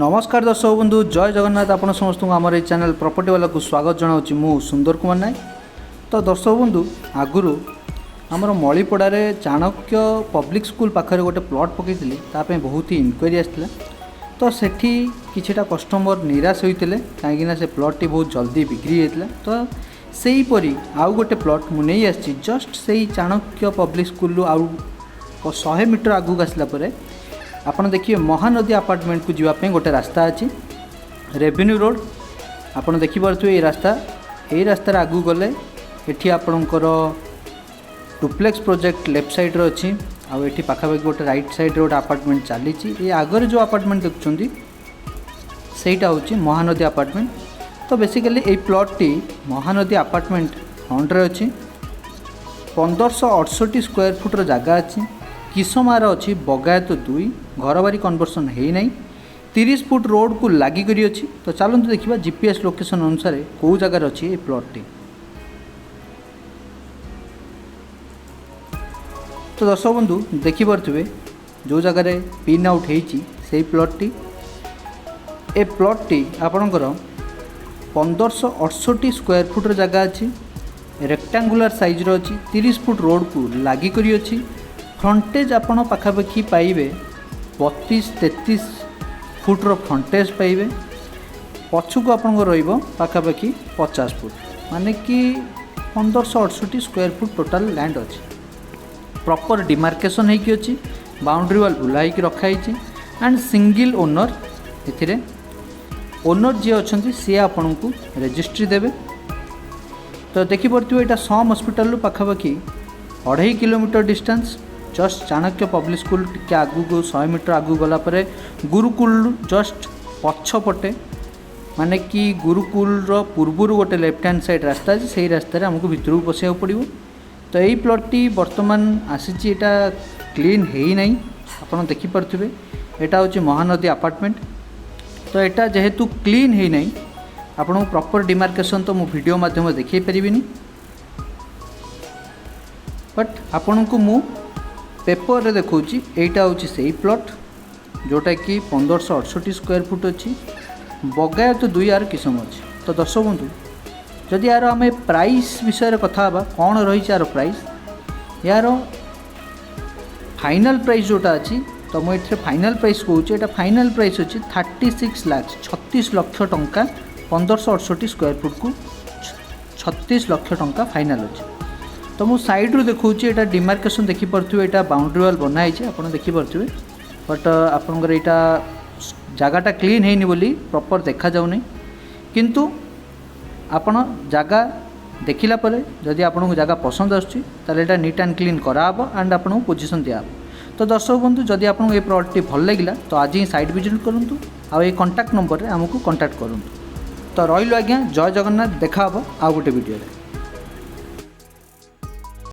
ନମସ୍କାର ଦର୍ଶକ ବନ୍ଧୁ, ଜୟ ଜଗନ୍ନାଥ। ଆପଣ ସମସ୍ତଙ୍କୁ ଆମର ଏଇ ଚ୍ୟାନେଲ୍ ପ୍ରପର୍ଟି ବାଲାକୁ ସ୍ୱାଗତ ଜଣାଉଛି ମୁଁ ସୁନ୍ଦର କୁମାର ନାୟକ। ତ ଦର୍ଶକ ବନ୍ଧୁ, ଆଗରୁ ଆମର ମଳିପଡ଼ାରେ ଚାଣକ୍ୟ ପବ୍ଲିକ୍ ସ୍କୁଲ ପାଖରେ ଗୋଟେ ପ୍ଲଟ୍ ପକାଇଥିଲି। ତା ପାଇଁ ବହୁତ ହି ଇନକ୍ୱାରି ଆସିଥିଲା। ତ ସେଠି କିଛିଟା କଷ୍ଟମର ନିରାଶ ହୋଇଥିଲେ, କାହିଁକିନା ସେ ପ୍ଲଟ୍ଟି ବହୁତ ଜଲ୍ଦି ବିକ୍ରି ହେଇଯାଇଥିଲା। ତ ସେହିପରି ଆଉ ଗୋଟେ ପ୍ଲଟ୍ ମୁଁ ନେଇ ଆସିଛି। ଜଷ୍ଟ ସେଇ ଚାଣକ୍ୟ ପବ୍ଲିକ୍ ସ୍କୁଲରୁ ଆଉ 100 ମିଟର ଆଗକୁ ଆସିଲା ପରେ ଆପଣ ଦେଖିବେ, ମହାନଦୀ ଆପାର୍ଟମେଣ୍ଟକୁ ଯିବା ପାଇଁ ଗୋଟେ ରାସ୍ତା ଅଛି, ରେଭିନ୍ୟୁ ରୋଡ଼। ଆପଣ ଦେଖିପାରୁଥିବେ ଏଇ ରାସ୍ତା। ଏଇ ରାସ୍ତାରେ ଆଗକୁ ଗଲେ ଏଠି ଆପଣଙ୍କର ଡୁପ୍ଲେକ୍ସ ପ୍ରୋଜେକ୍ଟ ଲେଫ୍ଟ ସାଇଡ଼୍ରେ ଅଛି। ଆଉ ଏଠି ପାଖାପାଖି ଗୋଟେ ରାଇଟ୍ ସାଇଡ଼୍ରେ ଗୋଟେ ଆପାର୍ଟମେଣ୍ଟ ଚାଲିଛି। ଏଇ ଆଗରେ ଯେଉଁ ଆପାର୍ଟମେଣ୍ଟ ଦେଖୁଛନ୍ତି, ସେଇଟା ହେଉଛି ମହାନଦୀ ଆପାର୍ଟମେଣ୍ଟ। ତ ବେସିକାଲି ଏଇ ପ୍ଲଟ୍ଟି ମହାନଦୀ ଆପାର୍ଟମେଣ୍ଟ ଫ୍ରଣ୍ଟରେ ଅଛି। 1568 ସ୍କୋୟାର ଫୁଟ୍ର ଜାଗା ଅଛି। କିସମାର ଅଛି ବଗାୟତ 2, ଘରବାରି କନଭର୍ସନ୍ ହେଇନାହିଁ। 30 ଫୁଟ ରୋଡ଼କୁ ଲାଗିକରି ଅଛି। ତ ଚାଲନ୍ତୁ ଦେଖିବା ଜିପିଏସ୍ ଲୋକେସନ୍ ଅନୁସାରେ କେଉଁ ଜାଗାରେ ଅଛି ଏଇ ପ୍ଲଟ୍ଟି। ତ ଦର୍ଶକ ବନ୍ଧୁ, ଦେଖିପାରୁଥିବେ ଯେଉଁ ଜାଗାରେ ପିନ୍ ଆଉଟ୍ ହେଇଛି ସେଇ ପ୍ଲଟ୍ଟି। ଏ ପ୍ଲଟ୍ଟି ଆପଣଙ୍କର 1568 ସ୍କୋୟାର ଫୁଟ୍ର ଜାଗା ଅଛି। ରେକ୍ଟାଙ୍ଗୁଲାର ସାଇଜ୍ର ଅଛି। 30 ଫୁଟ ରୋଡ଼କୁ ଲାଗିକରି ଅଛି। ଫ୍ରଣ୍ଟେଜ୍ ଆପଣ ପାଖାପାଖି ପାଇବେ, 32-33 ଫୁଟର ଫ୍ରଣ୍ଟେଜ୍ ପାଇବେ। ପଛକୁ ଆପଣଙ୍କର ରହିବ ପାଖାପାଖି 50 ଫୁଟ। ମାନେ କି 1568 ସ୍କୋୟାର ଫୁଟ ଟୋଟାଲ୍ ଲ୍ୟାଣ୍ଡ ଅଛି। ପ୍ରପର୍ ଡିମାର୍କେସନ୍ ହେଇକି ଅଛି। ବାଉଣ୍ଡ୍ରି ୱାଲ୍ ବୁଲା ହେଇକି ରଖାହେଇଛି ଆଣ୍ଡ ସିଙ୍ଗିଲ୍ ଓନର୍। ଏଥିରେ ଓନର୍ ଯିଏ ଅଛନ୍ତି, ସିଏ ଆପଣଙ୍କୁ ରେଜିଷ୍ଟ୍ରି ଦେବେ। ତ ଦେଖିପାରୁଥିବେ, ଏଇଟା ସମ୍ ହସ୍ପିଟାଲରୁ ପାଖାପାଖି 2.5 kilometre distance. Just Chanakya public school ଟିକେ ଆଗକୁ, 100 ମିଟର ଆଗକୁ ଗଲା ପରେ ଗୁରୁକୁଲ ଜଷ୍ଟ ପଛପଟେ, ମାନେ କି ଗୁରୁକୁଲର ପୂର୍ବରୁ ଗୋଟେ ଲେଫ୍ଟ ହ୍ୟାଣ୍ଡ ସାଇଡ଼୍ ରାସ୍ତା ଅଛି। ସେଇ ରାସ୍ତାରେ ଆମକୁ ଭିତରକୁ ପଶିବାକୁ ପଡ଼ିବ। ତ ଏଇ ପ୍ଲଟ୍ଟି ବର୍ତ୍ତମାନ ଆସିଛି, ଏଇଟା କ୍ଲିନ୍ ହେଇନାହିଁ। ଆପଣ ଦେଖିପାରୁଥିବେ, ଏଇଟା ହେଉଛି ମହାନଦୀ ଆପାର୍ଟମେଣ୍ଟ। ତ ଏଇଟା ଯେହେତୁ କ୍ଲିନ୍ ହେଇନାହିଁ, ଆପଣଙ୍କୁ ପ୍ରପର୍ ଡିମାର୍କେସନ୍ ତ ମୁଁ ଭିଡ଼ିଓ ମାଧ୍ୟମରେ ଦେଖାଇ ପାରିବିନି। ବଟ୍ ଆପଣଙ୍କୁ ମୁଁ ପେପରରେ ଦେଖାଉଛି। ଏଇଟା ହେଉଛି ସେଇ ପ୍ଲଟ୍, ଯେଉଁଟାକି 1568 ସ୍କୋୟାର ଫୁଟ ଅଛି। ବଗାୟତ 2 ଆର କିସମ ଅଛି। ତ ଦର୍ଶକ ବନ୍ଧୁ, ଯଦି ଏହାର ଆମେ ପ୍ରାଇସ୍ ବିଷୟରେ କଥା ହେବା, କ'ଣ ରହିଛି ଏହାର ପ୍ରାଇସ୍, ଏହାର ଫାଇନାଲ୍ ପ୍ରାଇସ୍ ଯେଉଁଟା ଅଛି, ତ ମୁଁ ଏଥିରେ ଫାଇନାଲ୍ ପ୍ରାଇସ୍ କହୁଛି। ଏଇଟା ଫାଇନାଲ୍ ପ୍ରାଇସ୍ ଅଛି 36 ଲାକ୍ସ, 36 ଲକ୍ଷ ଟଙ୍କା। 1568 ସ୍କୋୟାର ଫୁଟକୁ 36 ଲକ୍ଷ ଟଙ୍କା ଫାଇନାଲ୍ ଅଛି। ତ ମୁଁ ସାଇଡ଼୍ରୁ ଦେଖାଉଛି। ଏଇଟା ଡିମାର୍କେସନ୍ ଦେଖିପାରୁଥିବେ। ଏଇଟା ବାଉଣ୍ଡ୍ରି ୱାଲ୍ ବନା ହେଇଛି, ଆପଣ ଦେଖିପାରୁଥିବେ। ବଟ୍ ଆପଣଙ୍କର ଏଇଟା ଜାଗାଟା କ୍ଲିନ୍ ହେଇନି ବୋଲି ପ୍ରପର୍ ଦେଖାଯାଉନି। କିନ୍ତୁ ଆପଣ ଜାଗା ଦେଖିଲା ପରେ ଯଦି ଆପଣଙ୍କୁ ଜାଗା ପସନ୍ଦ ଆସୁଛି, ତାହେଲେ ଏଇଟା ନିଟ୍ ଆଣ୍ଡ କ୍ଲିନ୍ କରାହେବ ଆଣ୍ଡ ଆପଣଙ୍କୁ ପୋଜିସନ୍ ଦିଆହେବ। ତ ଦର୍ଶକ ବନ୍ଧୁ, ଯଦି ଆପଣଙ୍କୁ ଏ ପ୍ରଡ଼କ୍ଟଟି ଭଲ ଲାଗିଲା, ତ ଆଜି ହିଁ ସାଇଟ୍ ଭିଜିଟ୍ କରନ୍ତୁ ଆଉ ଏଇ କଣ୍ଟାକ୍ଟ ନମ୍ବରରେ ଆମକୁ କଣ୍ଟାକ୍ଟ କରନ୍ତୁ। ତ ରହିଲୁ ଆଜ୍ଞା, ଜୟ ଜଗନ୍ନାଥ। ଦେଖା ହେବ ଆଉ ଗୋଟେ ଭିଡ଼ିଓରେ।